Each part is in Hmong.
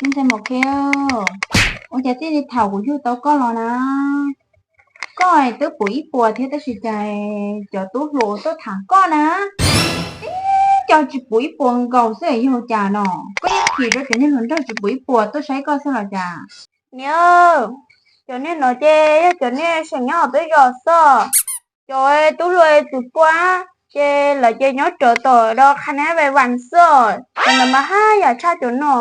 Ntxhais Maum Khe, ua cas txij li thaum kuv yug tau koj los na, koj twb pum ib puas thiab tab sis cas cov tub hluas tuaj tham koj na, ib co tsis pum ib puas nkaus xwb, yog cas no? Koj yeej chim rau cov niag hluas nraug tsis pum ib puas tuaj saib koj xwb los cas? Niam, cov niag no ces yog cov niag seem nyob hauv peb zos xwb. Cov tub hluas tsis pum ces lawv ces nyob rawv tom rau qha nab ve vas xwb, cov ntawd mas haj yam tshaj cov no.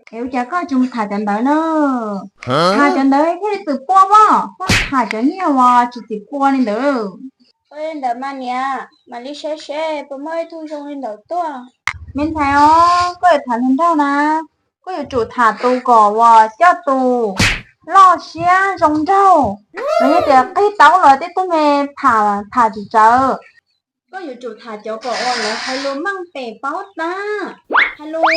Es ua cas koj tsis mus tham cov ntawd na? Tham cov ntawd thiaj li txwm pua pob, koj tham cov niag uas tsis txwm pua li ntawd. Ua li ntawd mas niam, mam li saib seb puas muaj ib tug zoo li ntawd tuaj. Me ntxhais os, koj yuav tham hluas nraug na, koj yuav tsum tham tus kom uas coj tus loj siab zoo nraug, los yog tias qig tau los tej tug me tham tham tsis tsawv. Koj yuav tsum tham cov kom uas lawv hais lus meej pem paub tab, hais lus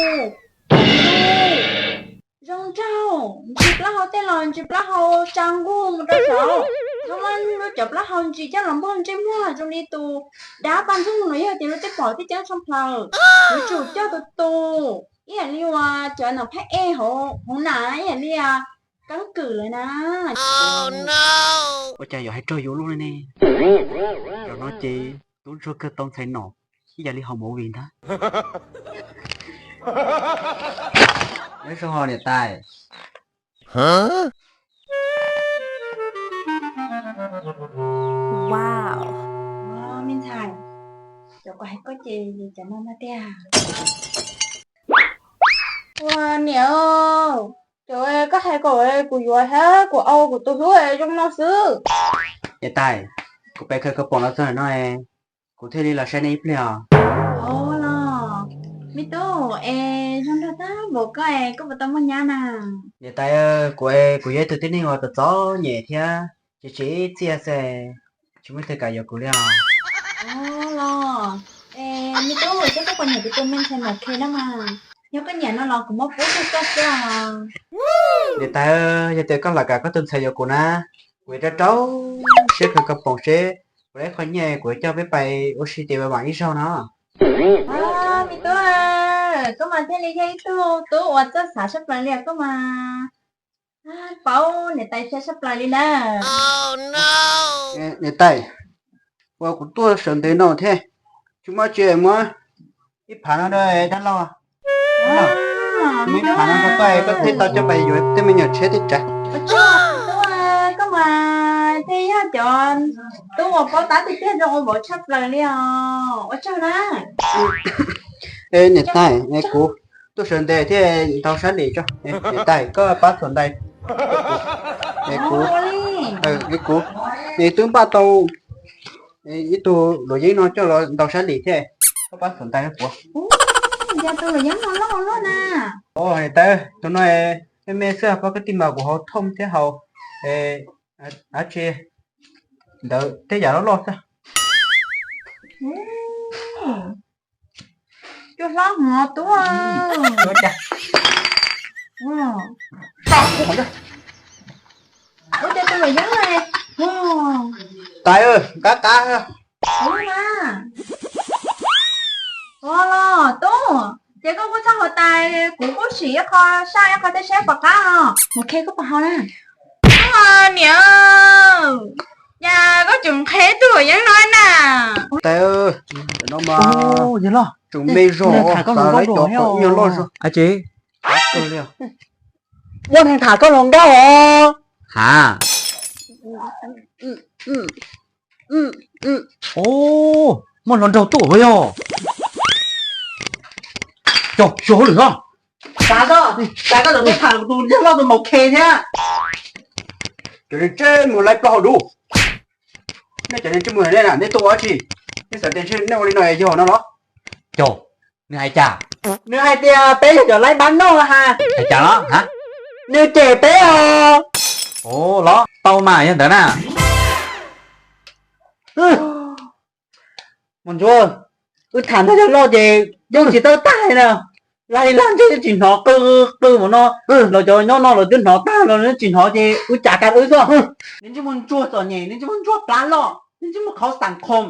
zoo nraug, ntsis plaub hau tej los ntsis plaub hau tsa nquj mus rau saud, txhob muab lub cov plaub hau ntsis coj los npog ntsej muag zoo li tus dab paj ntxoog los yog tias lub tej pom tej cab tshooj plaws. Yuav tsum coj tus tus ib yam li uas cov nom phab ej hauv nas ib yam li keeb kwm lawm na. Ua cas yuav hais raug yus lub li ne? Zaum no ces tub ntsuag kawg tau ntxhais nom ib yam li hauv movie ntag. Nyob zoo niam tais. Me ntxhais, cov kuv hais koj ces cov no mas tiag. Ua niam, cov koj hais kom kuv yuav thiab kuv au kuv tus hlub zoo no xwb. Niam tais, kuv pem khaws koj pom los txog no, kuv thiaj li los saib nej ib pliag os. Ov los, me tub, es zoo nraug tag npaum koj es koj puas tau muaj nyab na? Niam tais, kuv, kuv yog ib tug tib neeg uas txom txom nyem thiab tsis tsim ib txiaj xwb, tsis muaj ib tug kam yuav kuv li os. Ov los, es me tub, koj puas nyiam kuv tus me ntxhais Maum Khe na mas? Yog koj nyiam no los kuv muab pub rau koj xwb os. Niam tais, yog tias koj lam kam koj tus ntxhais yuav kuv na, kuv yuav rau rau siab khaws koj pom seb kuv lab qhov nyiaj kuv yuav coj peb pais ua si ces vam ib zaug no. Me tub, koj mas thiaj li yog ib tug tub uas txawj xav sab plaws li koj mas. Paub niam tais thiab sab plaws li na. Niam tais, ua kuv tuaj sawv ntev no thiab, tsis muaj tsi muab ib phav no rau dab laug. Muab ib phav no rau koj, koj thiaj tau coj pais yuav tej me nyuam tshiab tej tsav. Koj mas thiaj yog cov tub uas paub tab tiag tiag zoo ua vauv tshaj plaws li os. Ua tsaug na. Niam tais, kuv tuaj sawv ntev thiab ntau sab lis tso. Niam tais, koj pab txhuam ntais. Kuv, kuv twb npaj tau ib tug luam yeeb no coj los ntau sab lis thiab, koj pab txhuam ntais rau kuv. Niam tais, tus no me me xwb, pab koj tij mas kuv haus thooj thiab haus dab tsi ntawd tej yam loj loj xwb. Cua hlob hov tub. Ua cas tus luam yeeb no, tais, qab qab. Ua los tub, ces koj kuj txhob haus tais, kuv kuj sim ib qho saj ib qho tej saib puas qab os. Mus khe koj puas haus na. Niam, cas koj tseem nqhis tus luam yeeb no na? Tais, no mas tseem me zog, xav lawv cov kom nyuag loj zog. Muaj neeg tham koj hluas nkauj os. Ha, muaj hluas nraug tuaj yog. Cog xyuas hauj lwm no. Xav koj, xav koj tau tham tus yawg loj tus maum khe thiab. Cov niag ntsej muag laib plaub hau dub, nej cov niag ntsej muag nej na, nej tuaj ua dab tsi? Nej xav tias ntshe nej ua li no yog no los? Cog, nws hais cas? Nws hais tias peb yog cov laib pab noj ha. Hais cas los? Nws cem peb os. Ua los tau mas yog ntawd na. Mus Ntsuag, wb tham ntag yog loj ces yeej tsis tawj tag na. Lag li lag ntsej twb tsis hnov qw qw mus no. Los cov nyob no los twb hnov tag los twb tsis hnov ces wb cas kas wb xwb. Niag ntsej muag ntsuag txom nyem, niag ntsej muag ntsuag plab loj, niag ntsej muag qhauv xeem khoom,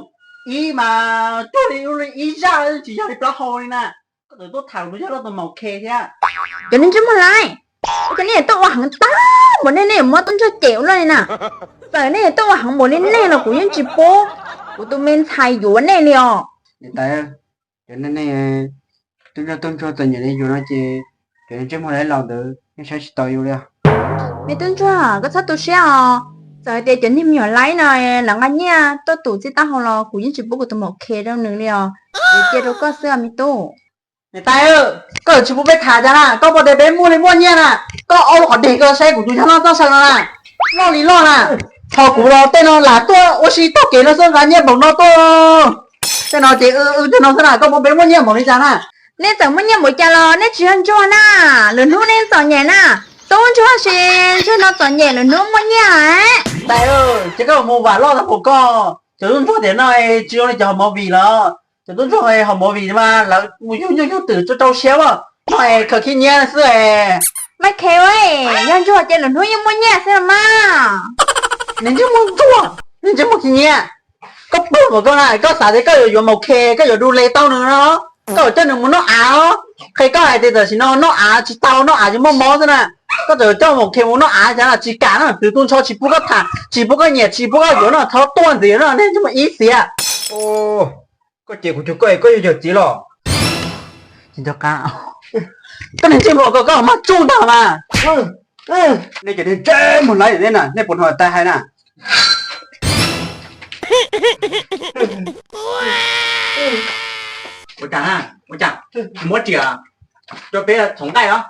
ib mas cuag li ib zaj tsis yog li plaub hau li na. Koj txawm tuaj tham kuv tus yawg loj tus maum khe thiab. Cov neeg ntsej muag laib, ua cas nej tuaj ua heev tag npaum nej, nej yuav muab tub ntsuag cem ua luaj li na. Txawm nej tuaj ua heev npaum li nej los kuv yeej tsis pub kuv tus me ntxhais yuav nej li os. Niam tais, cov neeg, tub ntsuag tub ntsuag txom nyem li yus no ces cov neeg ntsej muag laib laus ntawd yeej saib tsis taus yus li os. Me tub ntsuag, koj txhob tu siab os. Txawm hais tias cov niag me nyuam laib no lawv nqa nyiaj tuaj tus txij taub hau los kuv yeej tsis pub kuv tus maum khe rau nws li os. Kuv cia rau koj xwb os me tub. Niam tais, koj tsis pub peb tham cas na, koj puas tias peb muaj li muaj nyiaj na? Koj ob lub qhov deg koj saib kuv tus yawg loj txoj saw no na, loj li loj na. Thaum kuv los tej no lam tuaj ua si taug kev no xwb nqa nyiaj npaum no tuaj. Tej no ces wb tej no xwb na, koj pub peb muaj nyiaj npaum li cas na? Nej txawm muaj nyiaj npaum cas los nej tsis yog ntsuag na, lwm hnub nej txom nyem na. Tub ntsuag ces ntsuag no txom nyem lwm hnub muaj nyiaj. Tais, ces koj mus vam loj tag npaum koj, cov tub ntsuag tiam no tsis zoo li cov hauv movie los? Cov tub ntsuag hauv movie mas lawv mus yug nyuj yug twm rau rau siab as, no es khaws khib nyiab xwb. Maj khe, yog ntsuag ces lwm hnub yeej muaj nyiaj xwb los mas. Nws ntsej muag ntsuag, nws ntsej muag khib nyiab. Koj pog mas koj na, koj xav tias koj yuav yuav maum khe koj yuav du le tau nws no, koj yuav coj nws mus noj av os. Qhia koj hais tias tam sim no noj av tsis tau, noj av tsis muaj mob xwb na. Koj txawm coj maum khe mus noj av cas tsis kam no, tus tub ntsuag tsis pub koj tham, tsis pub koj nyiam, tsis pub koj yuav no, txhob tuaj ntxiv no, nej ntsej muag ib xiam. Koj cem kuv cuag koj, koj yog yawm txiv los? Tsis nco qab. Koj niag ntsej muag ko koj mas tsuj ntag mas. Nej cov niag ntsej muag laib na, nej puas hnov tais hais na? Ua cas na, ua cas tsis muab riam rau peb txhoov nqaij os?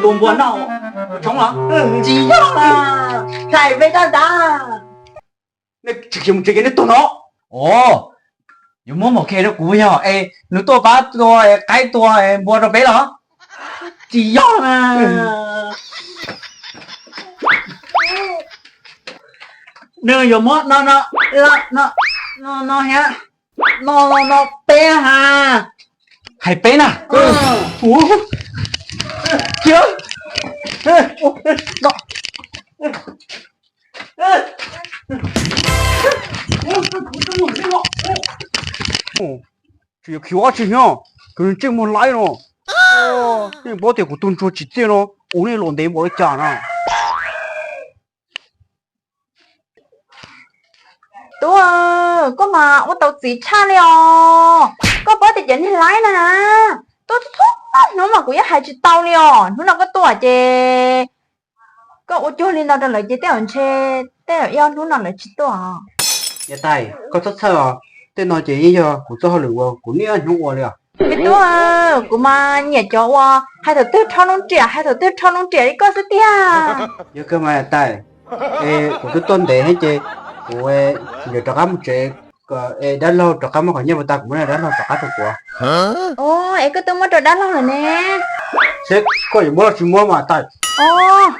Tua npua noj ua tshoob los? Tsis yog, hlais peb dab ntawd. Nej tsis mus tsev ces nej tuag no. Os, yuav muab maum khe rau kuv yog es nws tuaj pab tua qaib tua npua rau peb los? Tsis yog na. Nws yuav muab no no no no thiab no no peb ha. Hais peb na. Tsis yuav khiv ob tsi nyob, cov ntsej muag laib no. Nej paub tias kuv tus ntsuag tsim txiaj no, ua nej los ntev npaum li cas na. Tub, koj mas ua tau txiv tshaj li os. Koj paub tias cov niag laib no na, tuaj txhua hnub mas kuv yeej hais tsis tau li os. Hnub no koj tuaj ces koj ua cuag li no rau lawv ces tej zaum ntshe tej zaum ib ob hnub no lawv tsis tuaj. Niam tais, koj txhob txhawj os, tej no ces yeej yog kuv txoj hauj lwm uas kuv niaj hnub ua li os. Me tub, kuv mas nyiam cov uas hais thaum twg rho loo riam, hais thaum twg rho loo riam li koj xwb tiag. Yog kawg mas niam tais, es kuv twb tuaj ntev thiab ces kuv tsis nco rov qab mus tsev, kom es dab laug rov qab muab qhov nyiaj puas tag kuv muab dab laug rov qab rau kuv. Os, es koj twb muab rau dab laug lawm ne. Seb koj yuav muab los tsis muab mas tais. Os,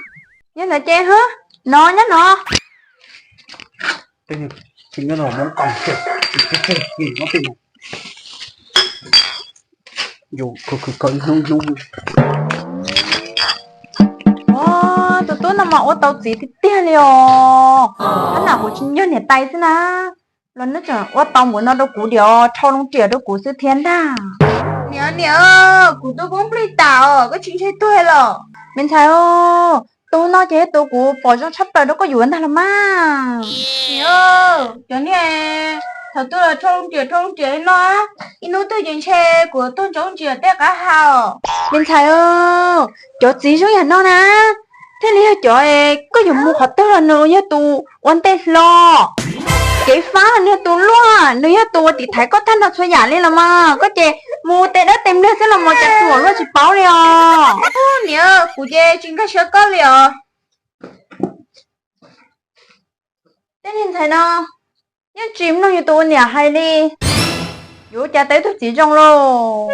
yog ntawd ces hwb, no nyob no. Os, tus tub no mas ua tau txiv tiag tiag li os. Qhov no kuv tsis nyog niam tais xwb na. Los nws tseem ua tau npaum no rau kuv diam, rho loo riam rau kuv xwb thiab ntag. Niam, niam, kuv tus koob plig tas os, koj tsis ntshai tuag los? Me ntxhais, tus no ces tus kuv pom zoo tshaj plaws rau koj yuav ntag los mas. Niam, cov niag thaum twg los rho loo riam rho loo riam li no, ib hnub twg ces ntshe kuv tuag ntsoov ntsia tej qab ha os. Me ntxhais, cov txiv zoo yam no na, thiaj li yog cov koj yuav mus qhov twg los nws yog tus ua ntej hlo. Kev fab los nws yog tus luaj, nws yog tus ua tiv thaiv koj tag nrho txhua yam li los mas. Koj ces mus tes dawb tes mliag xwb los mas cas txuam luaj tsis paub li os. Niam, kuv ces tsis nkag siab koj li os. Tej niag ntxhais no yeej tsis mloog yus tus ua niam hais li. Yuav ua cas tau ib tug txiv zoo lauj?